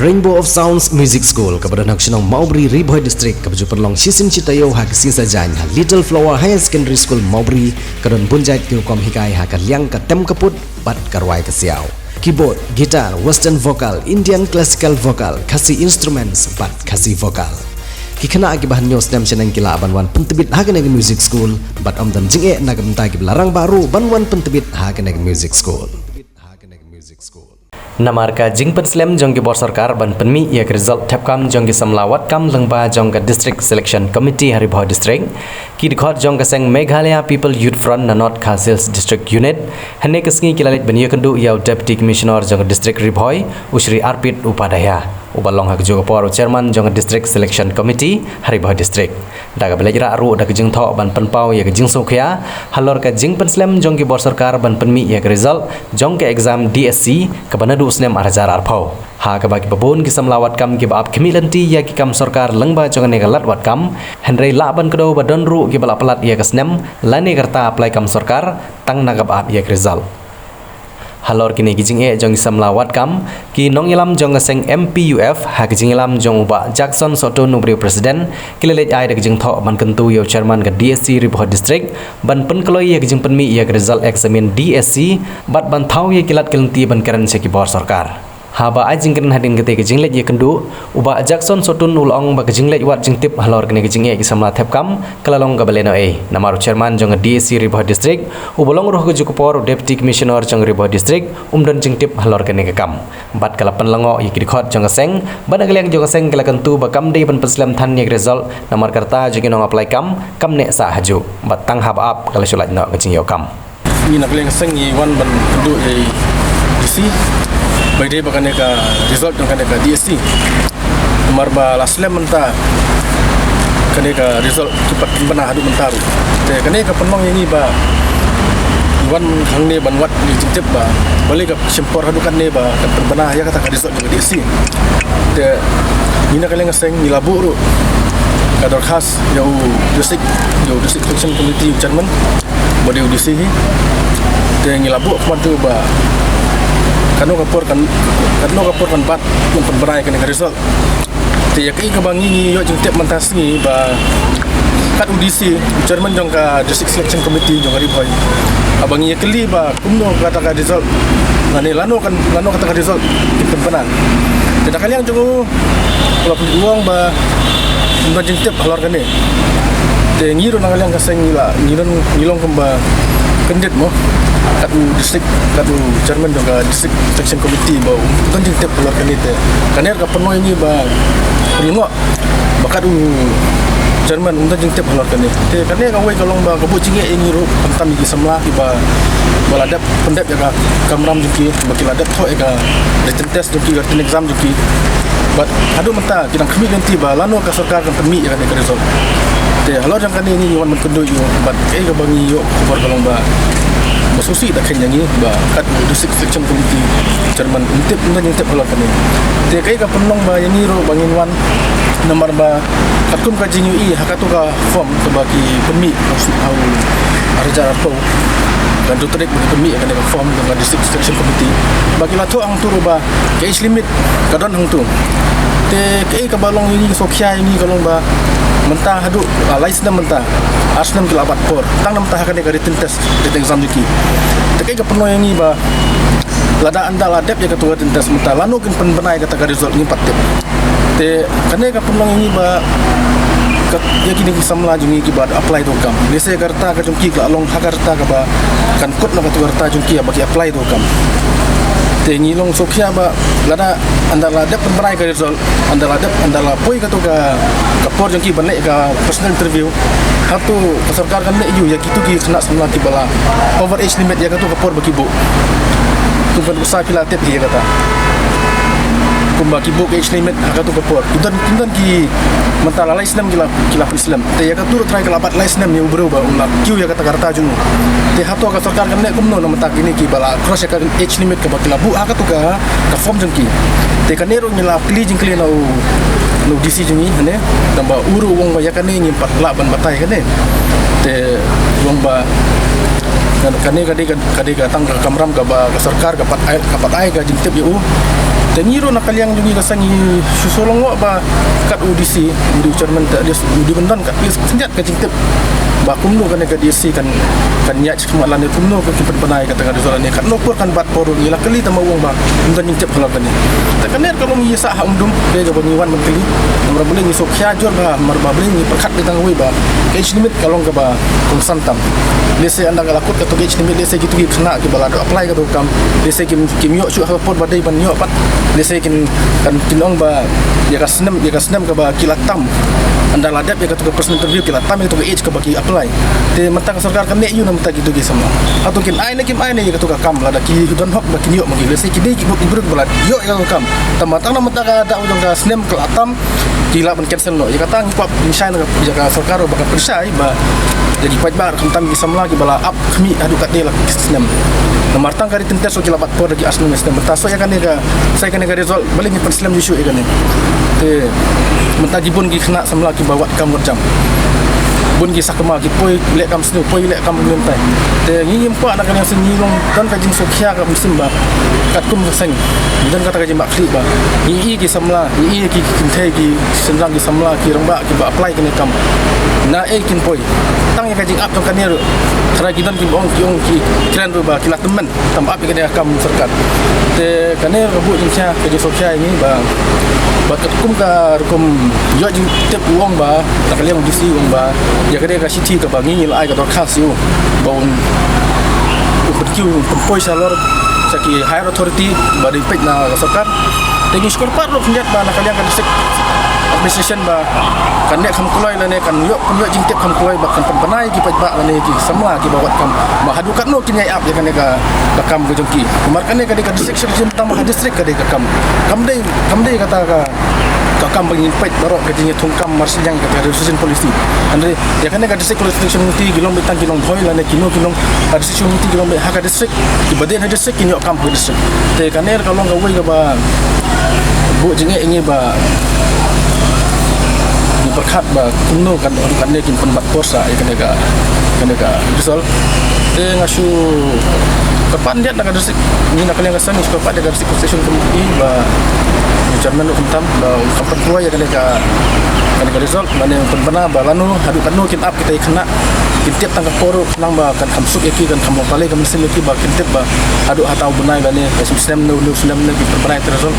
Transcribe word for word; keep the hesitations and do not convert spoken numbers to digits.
Rainbow of Sounds Music School, kaba don ha ka shnong Mawbri, Ri Bhoi District, kaba ju pynlong shisien shi taïew ha ka sngi Saitjaiñ ha Little Flower Higher Secondary School Mawbri, ka don bun jait ki rukom hikai ha ka liang ka tem ka put bad ka rwai ka siaw. Keyboard, guitar, western vocal, Indian classical vocal, Khasi instruments bad Khasi vocal. Ki khynnah kiba hynñiew snem shaneng ki lah ban wan pyntbit ha kane ka music school, bad ym don jingeh na ka bynta kiba la rangbah ruh ban wan pyntbit ha kane ka music school. Namar ka jingpynslem jong ki bor sorkar ban pynmih ïa ka result thep kam jong ki samla wad kam lyngba jong ka District Selection Committee ha Ri Bhoi District, ki dkhot jong ka seng Meghalaya People Youth Front na North Khasi Hills District Unit, hynne ka sngi ki la leit ban ïakynduh ïa u Deputy Commissioner jong ka District Ri Bhoi, u Shri Arpit Upadhyaya, uba long ha kajuh ka por u Chairman jong ka District Selection Committee ha Ri Bhoi District. Da kaba leit rah ruh da ka jingthoh ban pynpaw ïa ka jingsngewkhia halor ka jingpynslem jong ki bor sorkar ban pynmih ïa ka result jong ka exam D S C kaba naduh snem ar hajar arphew. Ha kaba kiba bun ki samla wad kam kiba ap khmih lynti ïa ki kam sorkar lyngba jong kane ka lad wad kam, hynrei lah ban kdew ba don ruh kiba la palat ïa ka snem lane ka rta apply kam sorkar tang na kaba ap ïa ka result. Halor kine ki jingeh jong ki samla wad kam, ki nongïalam jong ka seng M P U F ha ka jingïalam jong u Bah Jackson Sohtun, u briew president, ki la leit ai da ka jingthoh ban kyntu ïa u chairman ka D S C Ri Bhoi District ban pynkloi ïa ka jingpynmih ïa ka result examine D S C bad ban thaw ïa ki lad ki lynti ban kren sha ki bor sorkar. Haba ai jingkren hadien katei ka jingleit ïakynduh, u Bah Jackson Sohtun u la ong ba ka jingleit wad jingtip halor kane ka jingeh ki samla thep kam ka la long kaba lehnohei, namar u chairman jong ka D S C Ri Bhoi District, uba long ruh ha kajuh ka por u Deputy Commissioner jong Ri Bhoi District, um don jingtip halor kane ka kam. Bad ka la pynlyngngoh ïa ki dkhot jong ka seng, bad na ka liang jong ka seng ka la kyntu ba kam dei ban pynslem than ïa ka result namar ka rta jong ki nong apply kam kam neh sah hajuh, bad tang haba ap ka la shu lait noh ka jingïoh kam. Ngi na ka liang ka seng ngi wan ban kynduh ïa i D C ba ïadei bad kane ka result jong kane ka D S C. Namar ba la slem mynta kane ka result, kim pat pynbna haduh mynta ruh. Te kane ka pynlong ïa ngi ba ngi wan hangne ban wad ïa ka jingtip ba balei ka shim por haduh katne ba kan pynbna ïa kata ka result jong ka D S C. Te ngi na ka liang ka seng ngi la buh ruh ka dorkhas ïa u district, ïa u District Selection Committee, u chairman, ba dei u D C hi. Te ngi la buh khmat ïa u ba katno ka por kan, katno ka por kan bat ban pynbna ïa kane ka result. Te ïa kaei kaba ngi, ngi ïoh jingtip mynta ka sngi ba kat u D C, u chairman jong ka District Selection Committee jong ka Ri Bhoi, haba ngi ïakylli ba kumno kata ka result, lane lano kan, lano kata ka result kin pynbna. Te na ka liang jong u, u la pynlong ba ym don jingtip halor kane. Te ngi ruh na ka liang ka seng ngi la, ngi long, ngi long kumba kyndit mo. Kat u district, kat u chairman jong ka District Selection Committee ba ym don jingtip halor kane te kane ka pynlong ïa ngi ba pynlyngngoh ba kat u chairman um don jingtip halor kane. Te kane kawei ka long ba ka buh jingeh ïa ngi ruh, khamtam ïa ki samla kiba, ba la dep pyndep ïa ka kamram jong ki, ba ki la dep thoh ïa ka written test jong ki, written exam jong ki. Bad haduh mynta ki dang khmih lynti ba lano ka sorkar kan pynmih ïa kane ka result. Te halor jong kane ngi wan ban kynduh ïa u, bad kaei kaba ngi ïoh khubor ka long ba, ba sngewsih da kheiñ ïa ngi ba kat u District Selection Committee chairman um tip, um don jingtip halor kane. Te kaei ka pynlong ba ïa ngi ruh ba ngin wan, namar ba katkum ka jingïohi ha katu ka form kaba ki pynmih ha u ar hajar arphew, ka hynriew tarik ba ki pynmih ïa kane ka form jong ka District Selection Committee, ba ki la thoh hangtu ruh ba ka age limit ka don hangtu. Te kaei kaba long ïa ngi, sngewkhia ïa ngi ka long ba mynta haduh, ah, lai snem mynta, ar snem ki la bat por tang na mynta ha kane ka written test, written exam jong ki. Te kaei ka pynlong ïa ngi ba lada ynda la dep ïa katu ka written test mynta, lano kin pynbna ïa kata ka result ngim pat tip. Te kane ka pynlong ïa ngi ba ka, ïa kine ki samla jong ngi kiba apply doh kam, lehse ka rta ka jong ki ka la long ha ka rta kaba kan kut na katu ka rta jong ki ba ki apply doh kam. Te ngi long sngewkhia ba lada ynda la dep pynbna ïa ka result, ynda la dep, ynda la poi katu ka, ka por jong ki ban leh ka personal interview, hato ka sorkar kan leh aiu ïa kitu ki khynnah samla kiba la over age limit ïa katu ka por ba ki buh. Kum kan usa phi la tip hi ïa kata. Kumba ki buh ka age limit ha katu ka por. Ki don, ki don ki mynta la lai snem ki la, ki la pynslem. Te ïa katu ruh trai ka la bat lai snem ïa u briew ba un la kiew ïa kata ka rta jong u. Te hato ka sorkar kan leh kumno na mynta kine kiba la cross ïa ka age limit kaba ki la buh ha katu ka, ka form jong ki. Te kane ruh ngi la kylli jingkylli na u, na u D C jong ngi hangne. Tangba u ruh u ong ba ïa kane ngim pat lah ban batai kane. Te u ong ba kane ka dei ka, ka dei ka tang ka kamram kaba ka sorkar ka pat ai, ka pat ai ka jingtip ïa u. Te ngi ruh na ka liang jong ngi ka seng ngi shu shu long ba kat u D C, u dei u chairman te, u dei u dei ban don kat, at least khyndiat ka jingtip ba kumno kane ka D C kan, kan ïaid sha khmat lane kumno ka, ki pynbna ïa kata ka result lane katno por kan bat por. Ngi la kylli tang ma u ong ba ym don jingtip halor kane. Te kane ka long ïa sah ha um dum, ka ba ngi wan ban kylli. Namar balei ngi sngewkhia jur ba, namar balei ngi pyrkhat dei tang wei ba ka age limit ka long kaba kongsan tam. Lehse ynda ka la kut katu ka age limit, lehse kitu ki khynnah kiba la dep apply katu ka kam, lehse kim, kim ïoh shuh ha ka por ba dei ban ïoh pat. Lehse kin, kan, kin ong ba ïa ka snem, ïa ka snem kaba ki la tam, ynda la dep ïa katu ka personal interview ki la tam ïa katu ka age kaba ki apply. Te mynta ka sorkar kan neh ïa u na mynta kitu ki samla. Hato kin ai ne kim ai ne ïa katu ka kam lada ki don hok ba kin ïoh ma ki, lehse ki dei ki briew kiba la ïoh ïa katu ka kam. Tang ba tang na mynta ka dei u jong ka snem ka la tam, ki lah ban cancel noh. Ïa kata ngi kwah pynshai na ka, ïa ka sorkar ba kan pynshai ba ïa ki paidbah, khamtam ki samla kiba la ap khmih haduh katne la ki snem. Namar tang ka written test ki la bat por da ki ar snem, snem. Mynta so ïa kane ka, sa ïa kane ka result balei ngin pynslem shuh shuh ïa kane. Te mynta ki bun ki khynnah samla kiba wad kam wad jam, bun ki sakma ki poi leh kam sniew, poi leh kam lynti. Te ngi ngim kwah na kane ka sien, ngi long don ka jingsngewkhia ka mynsiem ba katkum ka seng ngi don kata ka jingmut khlieh ba ngi ïohi ki samla, ngi ïohi ki kynthei, ki shynrang, ki samla, ki rangbah kiba apply kane ka kam. Na ei kin poi? Tang ïa ka jingap jong kane ruh, tharai ki don kiba ong, ki ong, ki kren ruh ba ki la tymmen, tang ba ap ïa kane ka kam sorkar. Te kane ka buh jingkhia, ka jingsngewkhia ïa ngi ba, ba katkum ka rukom ïoh jingtip u ong ba na ka liang u D C u ong ba ïa kane ka shithi kaba ngi, ngi la ai ka dorkhas ïa u ba un, un pynkiew, un pynpoi sha halor, sha ki higher authority ba dei peit na ka sorkar. Te ngi shukor pat ruh khyndiat ba na ka liang ka district administration ba kan neh kham kloi lane kan ïoh, pynïoh jingtip kham kloi ba kan pynbna ïa ki paidbah lane ki samla kiba wad kam ba haduh katno kin ïai ap ïa kane ka, ka kam ka jong ki. Namar kane ka dei ka district, sha ka jingtang ba ha district ka dei ka kam. Kam dei, kam dei kata ka, ka kam ba ngin peit baroh ka jingïathung kam marshiliang ïa kata ka reservation policy. Hynrei ïa kane ka district, ka district Shillong Umti ki long beit tang ki nongbhoi lane kino ki long ha district Shillong Umti ki long beit ha ka district, kiba dei ha district kin ïoh kam ha district. Te kane ka long kawei kaba buh jingeh ïa ngi ba ngi pyrkhat ba kumno kan, kan ne kin pynbat por sa ïa kane ka, kane ka result. Te nga shu kyrpad ïa na ka district, ngi na ka liang ka seng ngi shu kyrpad ïa ka district constitution committee ba chairman ruh khamtam ba u kham pynpoi ïa kane ka, kane ka result, lane pynbna ba lano haduh katno kin ap kita ki khynnah, kin tip tang ka por ruh khnang ba kan kham suk ïa ki, kan kham long balei ka mynsiem ïa ki ba kin tip ba haduh hato u bnai lane ka snem ne u snem ne kin pynbna ïa ka result.